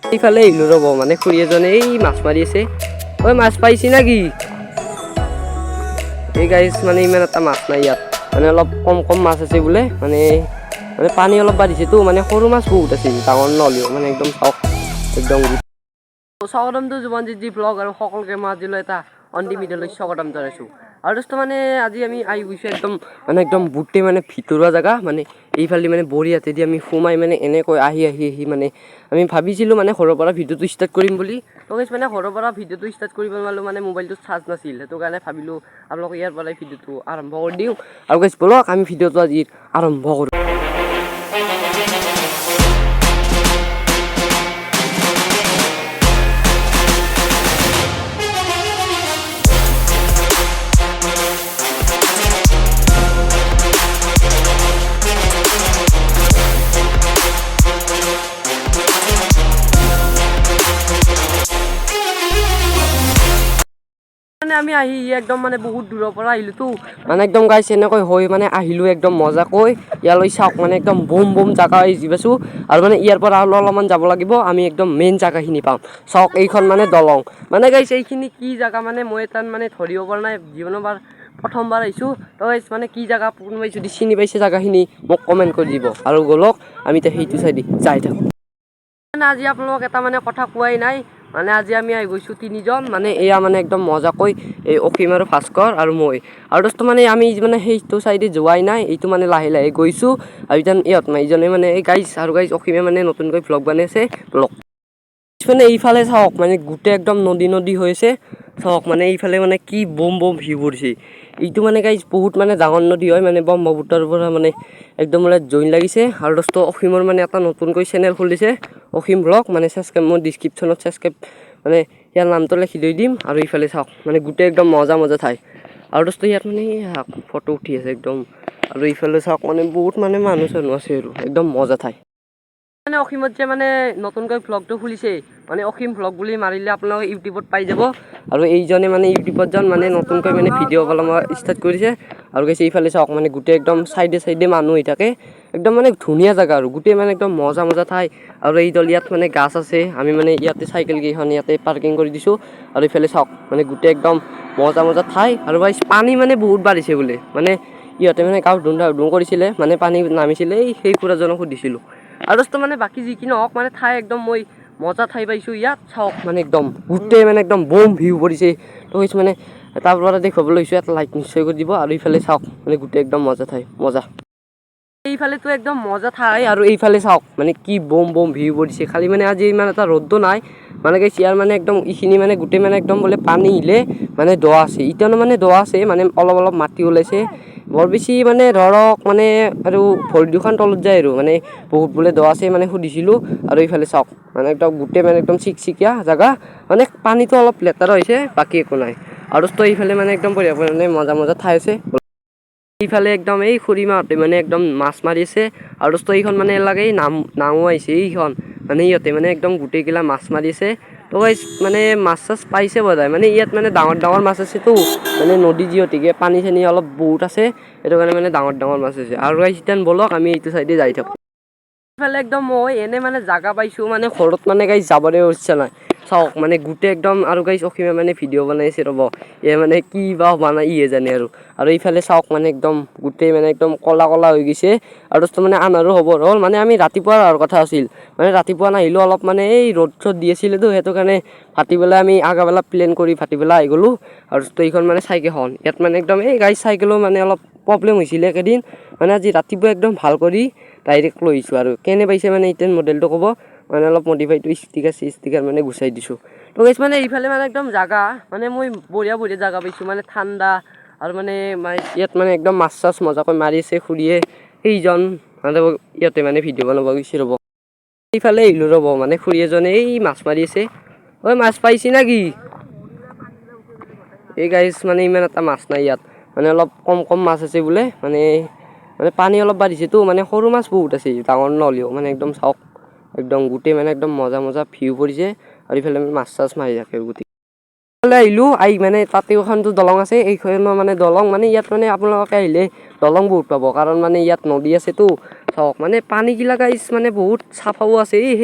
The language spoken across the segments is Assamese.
এইফালে আহিলোঁ ৰ'ব, মানে খুৰী এজনে এই মাছ মাৰি আছে। ঐ মাছ পাইছি নেকি? এই গাইজ মানে ইমান এটা মাছ নাই ইয়াত, মানে অলপ কম কম মাছ আছে বোলে। মানে মানে পানী অলপ বাঢ়িছেতো, মানে সৰু মাছ বহুত আছে, ডাঙৰ নহ'লেও মানে একদম চাওক একদম। স্বাগতম টু জুবনজিৎ জি ব্লগ, আৰু সকলোকে মই আজিলৈ এটা অন্তিম ভিডিঅ'লৈ স্বাগতম জনাইছোঁ। আৰু দোস্ত মানে আজি আমি আহি গৈছোঁ একদম মানে একদম গোটেই মানে ভিতৰুৱা জেগা, মানে এইফালে মানে বৰিয়াতেদি আমি সোমাই মানে এনেকৈ আহি আহি আহি মানে আমি ভাবিছিলোঁ মানে ঘৰৰ পৰা ভিডিঅ'টো ষ্টাৰ্ট কৰিম বুলি। তো গাইজ মানে ঘৰৰ পৰা ভিডিঅ'টো ষ্টাৰ্ট কৰিব নোৱাৰিলোঁ, মানে মোবাইলটোত চাৰ্জ নাছিল, সেইটো কাৰণে ভাবিলোঁ আপোনালোকে ইয়াৰ পৰাই ভিডিঅ'টো আৰম্ভ কৰি দিওঁ। আৰু গাইজ ব'লক আমি ভিডিঅ'টো আজি আৰম্ভ কৰোঁ। মানে আমি আহি একদম মানে বহুত দূৰৰ পৰা আহিলোতো, মানে একদম গাইছ এনেকৈ হৈ মানে আহিলোঁ একদম মজাকৈ ইয়ালৈ। চাওক মানে একদম বম বম জাগা আহি পাইছোঁ। আৰু মানে ইয়াৰ পৰা আৰু অলপমান যাব লাগিব, আমি একদম মেইন জাগাখিনি পাম। চাওক এইখন মানে দলং, মানে গাইছ এইখিনি কি জাগা মানে মই তাত মানে ধৰিব পৰা নাই, জীৱনৰ বাৰ প্ৰথমবাৰ আহিছোঁ। তো গাইছ মানে কি জাগা কোনোবাই যদি চিনি পাইছে জাগাখিনি মোক কমেণ্ট কৰি দিব। আৰু গ'লক আমি এতিয়া সেইটো চাইডে যাই থাকোঁ। মানে আজি আপোনালোকক এটা মানে কথা কোৱাই নাই, মানে আজি আমি আহি গৈছোঁ তিনিজন, মানে এয়া মানে একদম মজাকৈ এই অসীম আৰু ভাস্কৰ আৰু মই। আৰু দোস্ত মানে আমি মানে সেইটো চাইডে যোৱাই নাই, এইটো মানে লাহে লাহে গৈছোঁ। আৰু এতিয়া ইহঁত মানে ইজনে মানে এই গাইজ আৰু গাইজ অসীমে মানে নতুনকৈ ভ্লগ বনাইছে ব্লগ। মানে এইফালে চাওক মানে গোটেই একদম নদী নদী হৈ আছে। চাওক মানে এইফালে মানে কি বম বম ভিউ পৰিছে। এইটো মানে গাইজ বহুত মানে ডাঙৰ নদী হয়, মানে ব্ৰহ্মপুত্ৰৰ পৰা মানে একদম মানে জইন লাগিছে। আৰু দোস্ত অসীমৰ মানে এটা নতুনকৈ চেনেল খুলিছে, অসীম ব্লগ, মানে ছাবস্ক্ৰাইব মই ডিছক্ৰিপশ্যনত ছাবস্ক্ৰাইব মানে ইয়াৰ নামটো লিখি থৈ দিম। আৰু এইফালে চাওক মানে গোটেই একদম মজা মজা ঠাই। আৰু দোস্ত ইয়াত মানে ফটো উঠি আছে একদম। আৰু এইফালে চাওক মানে বহুত মানে মানুহ চানুহ আছে আৰু একদম মজা ঠাই। মানে অসীমত যে মানে নতুনকৈ ভ্লগটো খুলিছে, মানে অসীম ভ্লগ বুলি মাৰিলে আপোনালোকে ইউটিউবত পাই যাব। আৰু এইজনে মানে ইউটিউবত জন মানে নতুনকৈ মানে ভিডিঅ' বনাব ষ্টাৰ্ট কৰিছে। আৰু কৈছে এইফালে চাওক মানে গোটেই একদম চাইডে চাইডে মানুহ হৈ থাকে, একদম মানে ধুনীয়া জেগা আৰু গোটেই মানে একদম মজা মজা ঠাই। আৰু এইডাল ইয়াত মানে গাছ আছে, আমি মানে ইয়াতে চাইকেল কেইখন ইয়াতে পাৰ্কিং কৰি দিছোঁ। আৰু এইফালে চাওক মানে গোটেই একদম মজা মজা ঠাই। আৰু ভাই পানী মানে বহুত বাঢ়িছে বোলে, মানে ইহঁতে মানে গাঁও ধুম ধুম কৰিছিলে, মানে পানী নামিছিলে, এই সেই খুৰাজনক সুধিছিলোঁ। আৰু দোস্ত মানে বাকী যি কি নহওক মানে ঠাই একদম মই মজা ঠাই পাইছোঁ ইয়াত। চাওক মানে একদম গোটেই মানে একদম বম ভিউ পৰিছে। তো হৈছে মানে তাৰ পৰা দেখুৱাব লৈছোঁ, ইয়াত লাইক নিশ্চয় কৰি দিব। আৰু এইফালে চাওক মানে গোটেই একদম মজা ঠাই, মজা। এইফালেতো একদম মজা ঠাই। আৰু এইফালে চাওক মানে কি বম বম ভিউ পৰিছে। খালি মানে আজি ইমান এটা ৰ'দো নাই, মানে কি ইয়াৰ মানে একদম এইখিনি মানে গোটেই মানে একদম বোলে পানী আহিলে মানে দ আছে, এতিয়ানো মানে দ আছে, মানে অলপ অলপ মাটি ওলাইছে, বৰ বেছি মানে ধৰক মানে আৰু ভৰি দুখন তলত যায় আৰু মানে বহুত বোলে দ আছে মানে সুধিছিলোঁ। আৰু এইফালে চাওক মানে একদম গোটেই মানে একদম চিকচিকীয়া জেগা, মানে পানীটো অলপ লেতেৰা হৈছে, বাকী একো নাই। আৰু দোস্ত এইফালে মানে একদম বঢ়িয়া মানে মজা মজা ঠাই আছে। এইফালে একদম এই খুৰীমাহঁতে মানে একদম মাছ মাৰি আছে। আৰু দোস্ত এইখন মানে লাগে নাম নাও আহিছে এইখন, মানে ইহঁতে মানে একদম গোটেইগিলা মাছ মাৰি আছে। তো গাইজ মানে মাছ চাছ পাইছে বোধহয়, মানে ইয়াত মানে ডাঙৰ ডাঙৰ মাছ আছেতো, মানে নদী যিহেতুকে পানী চানী অলপ বহুত আছে, সেইটো কাৰণে মানে ডাঙৰ ডাঙৰ মাছ আছে। আৰু গাইজ এতিয়া ব'লক আমি এইটো চাইডে যাই থাকোঁ। এইফালে একদম মই এনে মানে জাগা পাইছোঁ, মানে ঘৰত মানে গাইজ যাবলৈ ইচ্ছা নাই। চাওক মানে গোটেই একদম। আৰু গাইজ অসীমে মানে ভিডিঅ' বনাইছে ৰ'ব, এই মানে কি বা বনাই ইহে জানে আৰু। আৰু এইফালে চাওক মানে একদম গোটেই মানে একদম ক'লা ক'লা হৈ গৈছে। আৰু দোস্ত মানে আন্ধাৰো হ'বৰ হ'ল, মানে আমি ৰাতিপুৱা অহাৰ কথা আছিল, মানে ৰাতিপুৱা নাহিলোঁ অলপ মানে এই ৰ'দ চ'দ দি আছিলেতো, সেইটো কাৰণে ভাটিবেলা আমি আগাবেলা প্লেন কৰি ভাটিবেলা আহি গ'লোঁ। আৰু দোস্ত এইখন মানে চাইকেলখন ইয়াত মানে একদম এই গাইজ চাইকেলো মানে অলপ প্ৰব্লেম হৈছিলে একেদিন, মানে আজি ৰাতিপুৱা একদম ভাল কৰি ডাইৰেক্ট লৈ আহিছোঁ। আৰু কেনে পাইছে মানে এতিয়া মডেলটো ক'ব, মানে অলপ মডিফাইটো ষ্টিকাৰ ষ্টিকাৰ মানে গুচাই দিছোঁ। তো গাইজ মানে এইফালে মানে একদম জাগা মানে মই বঢ়িয়া বঢ়িয়া জাগা পাইছোঁ, মানে ঠাণ্ডা। আৰু মানে ইয়াত মানে একদম মাছ চাছ মজাকৈ মাৰি আছে খুৰীয়ে, সেইজন মানে ইয়াতে মানে ভিডিঅ' বনাব গৈছে ৰ'ব। এইফালে আহিলোঁ ৰ'ব, মানে খুৰী এজনে এই মাছ মাৰি আছে। ঐ মাছ পাইছি নেকি? এই গাইজ মানে ইমান এটা মাছ নাই ইয়াত, মানে অলপ কম কম মাছ আছে বোলে, মানে মানে পানী অলপ বাঢ়িছেতো, মানে সৰু মাছ বহুত আছে, ডাঙৰ নহ'লেও মানে একদম চাওক একদম গোটেই মানে একদম মজা মজা ভিউ পৰিছে। আৰু এইফালে মানে মাছ চাছ মাৰি থাকে গোটেই। এইফালে আহিলোঁ আহি মানে তাতে এখনতো দলং আছে, এইখনো মানে দলং, মানে ইয়াত মানে আপোনালোকে আহিলে দলং বহুত পাব, কাৰণ মানে ইয়াত নদী আছেতো। চাওক মানে পানীগিলা গাইজ মানে বহুত চাফাও আছে। এই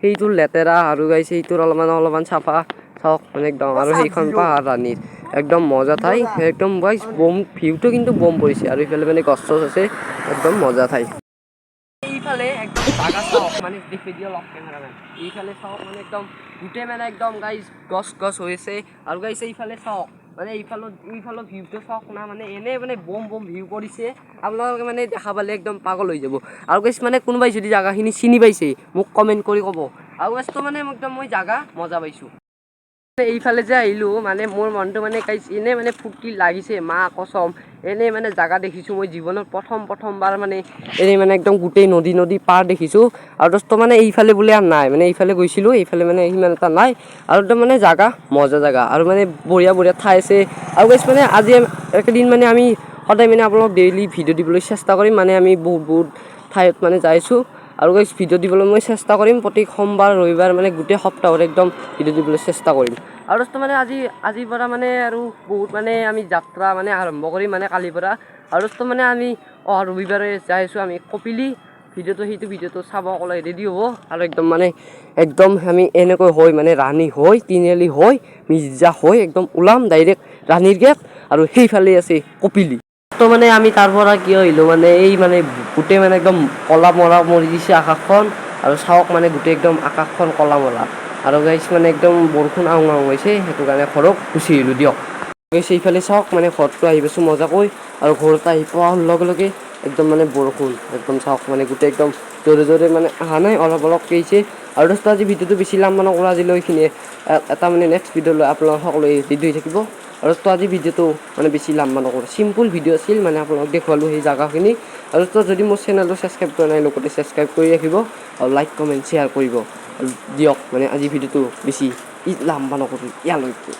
সেইটোৰ লেতেৰা আৰু গাইছ সেইটোৰ অলপমান অলপমান চাফা। চাওক মানে একদম, আৰু সেইখন পাহাৰ ৰাণীৰ একদম মজা ঠাই একদম। গাইছ, বম ভিউটো কিন্তু বম পৰিছে। আৰু ইফালে মানে গছ চছ আছে, একদম মজা ঠাই। এইফালে একদম জাগা চাওক, মানে দেখি দিয়ে অলপ কেমেৰামেন। এইফালে চাওক, মানে একদম গোটেই মানে একদম গাইজ গছ গছ হৈ আছে। আৰু গাইজ, এইফালে চাওক, মানে এইফালৰ ভিউটো চাওক না, মানে এনেই মানে বম বম ভিউ কৰিছে। আপোনালোকে মানে দেখা পালে একদম পাগল হৈ যাব। আৰু গাইজ, মানে কোনোবাই যদি জাগাখিনি চিনি পাইছে, মোক কমেণ্ট কৰি ক'ব। আৰু গাইজটো মানে একদম মই জাগা মজা পাইছোঁ। এইফালে যে আহিলোঁ, মানে মোৰ মনটো মানে গাইজ এনেই মানে ফূৰ্তি লাগিছে, মা কচম। এনেই মানে জাগা দেখিছোঁ মই জীৱনত প্ৰথম প্ৰথমবাৰ, মানে এনেই মানে একদম গোটেই নদী নদী পাৰ দেখিছোঁ। আৰু দোস্ত, মানে এইফালে বোলে আৰু নাই, মানে এইফালে গৈছিলোঁ, এইফালে মানে সিমান এটা নাই। আৰু একদম মানে জাগা মজা জাগা আৰু মানে বঢ়িয়া বঢ়িয়া ঠাই আছে। আৰু গাইজ, মানে আজি একেদিন মানে আমি সদায় মানে আপোনালোক ডেইলি ভিডিঅ' দিবলৈ চেষ্টা কৰিম। মানে আমি বহুত বহুত ঠাইত মানে যাইছোঁ আৰু গাইজ, ভিডিঅ' দিবলৈ মই চেষ্টা কৰিম প্ৰতি সোমবাৰ, ৰবিবাৰ, মানে গোটেই সপ্তাহত একদম ভিডিঅ' দিবলৈ চেষ্টা কৰিম। আৰু দোস্ত, মানে আজিৰ পৰা মানে আৰু বহুত মানে আমি যাত্ৰা মানে আৰম্ভ কৰিম, মানে কালিৰ পৰা। আৰু দোস্ত, মানে আমি অহা ৰবিবাৰে যাই আছোঁ আমি কপিলি। ভিডিঅ'টো, সেইটো ভিডিঅ'টো চাব ক'লে ৰেডি হ'ব। আৰু একদম মানে একদম আমি এনেকৈ হৈ মানে ৰাণী হৈ, তিনিআলি হৈ, মিৰ্জা হৈ একদম ওলাম ডাইৰেক্ট ৰাণীৰ গেট আৰু সেইফালে আছে কপিলি। তো মানে আমি তাৰ পৰা কিয় আহিলোঁ, মানে এই মানে গোটেই মানে একদম কলা মৰা মৰি দিছে আকাশখন। আৰু চাওক, মানে গোটেই একদম আকাশখন কলা মৰা। আৰু গাইছ, মানে একদম বৰষুণ আহোঁ আহোঁ হৈছে, সেইটো কাৰণে ঘৰত গুচি আহিলোঁ দিয়ক। গাইছ, এইফালে চাওক, মানে ঘৰটো আহি পাইছোঁ মজাকৈ। আৰু ঘৰত আহি পোৱাৰ লগে লগে একদম মানে বৰষুণ একদম। চাওক, মানে গোটেই একদম জোৰে জোৰে মানে অহা নাই, অলপ অলপ আহিছে। আৰু দোস্ত, আজি ভিডিঅ'টো বেছি লাম্বা নকৰোঁ আজিলৈ এইখিনিয়ে। এটা মানে নেক্সট ভিডিঅ' লৈ আপোনালোক সকলোৱে ৰেডি হৈ থাকিব। আৰু দোস্ত, আজি ভিডিঅ'টো মানে বেছি লাম্বা নকৰোঁ, চিম্পুল ভিডিঅ' আছিল, মানে আপোনালোক দেখুৱালোঁ সেই জেগাখিনি। আৰু দোস্ত, যদি মোৰ চেনেলটো ছাবস্ক্ৰাইব কৰা নাই, লগতে ছাবস্ক্ৰাইব কৰি ৰাখিব আৰু লাইক, কমেণ্ট, শ্বেয়াৰ কৰিব। আৰু দিয়ক, মানে আজি ভিডিঅ'টো বেছি লাম্বা নকৰোঁ, ইয়ালৈকে।